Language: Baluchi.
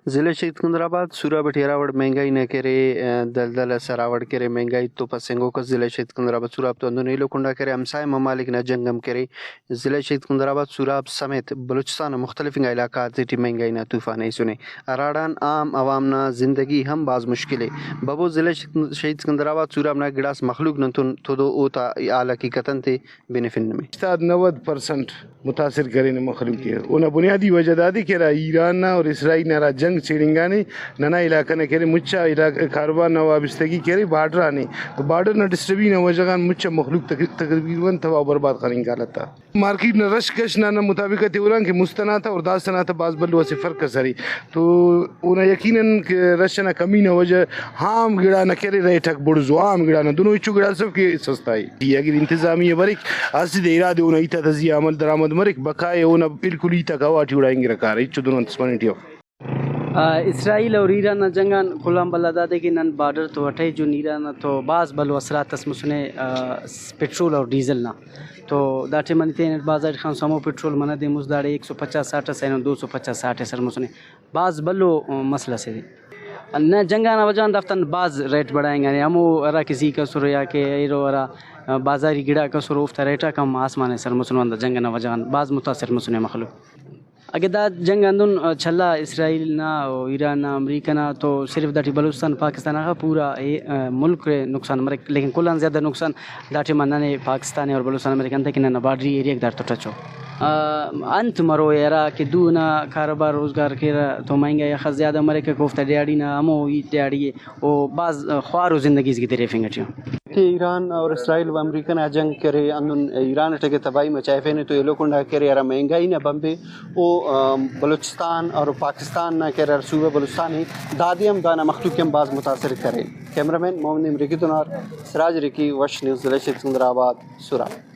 ضلع شہید سکندر آباد سوراب ٹی ہرا وڑ مہنگائی نہ کرے، دلدل ءِ سرا وڑ کرے، مہنگائی تو پسنگوک ءِ۔ ضلع شہید سکندر آباد سوراب تو ہندن ایلو کنڈا کرے، ہمسائے ممالک نا جنگ ہم کرے۔ ضلع شہید سکندر آباد سوراب سمیت بلوچستان ءِ مختلف انگا علاقہ آتے ٹی مہنگائی نا طوفان ایسنے، ہراڑان عام عوام نا زندگی ہم بھاز مشکل ءِ۔ ببو ضلع شہید سکندر آباد سوراب نا گڑاس مخلوق نن تون تدو اوتا حال حقیقت انت ءِ بنفن نمے۔ ہشتاد نود پرسنٹ متاثر کرینے مخلوق ءِ۔ اونا بنیادی وجہ دادے کہ ہرا ایران نا اور اسرائیل نا ہرا جنگ چیڑنگانے، ننا علاقہ نا کہ ارے مچا علاقہ کاروبار نا وابستگی کہ ارے بارڈر آنے، تو بارڈر نا ڈسٹربی نا وجہ غان مچا مخلوق تق-، تقریباً تباہ و برباد خننگ حالت آ۔ مارکیٹ نا رش کش نا، نا مطابق تے اوران کہ مستناتا اور داستناتا باز بھلو اسہ فرق اس ارے۔ تو اونا یقیناً کہ رش ئنا کمی نا وجہ عام گڑا نا کہ ارے ریٹ آک بڑزو، عام گڑا نا دنو ہچو گڑا اس اف کہ سستا ءِ۔ اگر انتظامیہ بریک، اسہ دے ارادے اونا ہیت آتا زی آ عمل درآمد مریک، بقائے اونا بالکل ہیت آک ہوا ٹی اڑائینگرہ کارہ، ہچو دنو انت مننگ ٹی اف۔ آ، اسرائیل اور ایران نا جنگ آن کل آن بھلا دادے کہ نن بارڈر تو اٹھے جون ایران تو بھاز بھلو اثرات اس مسنے، آ، س-، پٹرول اور ڈیزل نا۔ تو دا ٹائم آ نی تینٹ بازار خان سمو پٹرول منہ دے مز داڑے ایک سو پچاس ساٹھ اس اینو دو سو پچاس ساٹھ اس سر مسنے۔ بھاز بھلو مسئلہ سے دے۔ نہ جنگ آنا وجہ آن دافتان بھاز ریٹ بڑھائینگانے، ہمو ہرا کہ زی کسر یا کہ ایرو ہرا بازاری گڑاک اسر اوفتا ریٹ آک ہم آسمان سر مسنو، ہندا جنگ ئنا وجہ غان بھاز متاثر مسنے مخلوق۔ اگہ دا جنگ ہندن چلا اسرائیل نا و ایران نا، امریکہ نا، تو صرف داٹی بلوچستان، پاکستان آخا پورا اے، آ، ملک ئے نقصان مریک، لیکن کل آن زیادہ نقصان دا ٹائما ننے پاکستان ئے اور بلوچستان ئے مریک، انتئے کہ ننا بارڈری ایریا غاک داڑتو ٹچو۔ آ، انت مرو ہرا کہ دو نا کاروبار روزگار کیرہ تو مہنگائی آخا زیادہ مریک کہ اوفتا دیہاڑی نا ہمو ہیت دیہاڑی ئے۔ او بھاز خوارو زندگی اس گدریفنگ ٹی اُن۔ کہ ایران اور اسرائیل و امریکہ نا جنگ کرے، ہندن ایران اٹی کہ تباہی مچائفینے تو ایلو کنڈا کرے ہرا مہنگائی نا بمبے او، آ، بلوچستان اور پاکستان نا کہ ہرا صوبہ بلوچستان ئے دادے ہم دانا مخلوق ہم بھاز متاثر کرے۔ کیمرہ مین محمد امریکی تونار سراج رکی، وش نیوز، ضلع شہید سکندر آباد، سوراب۔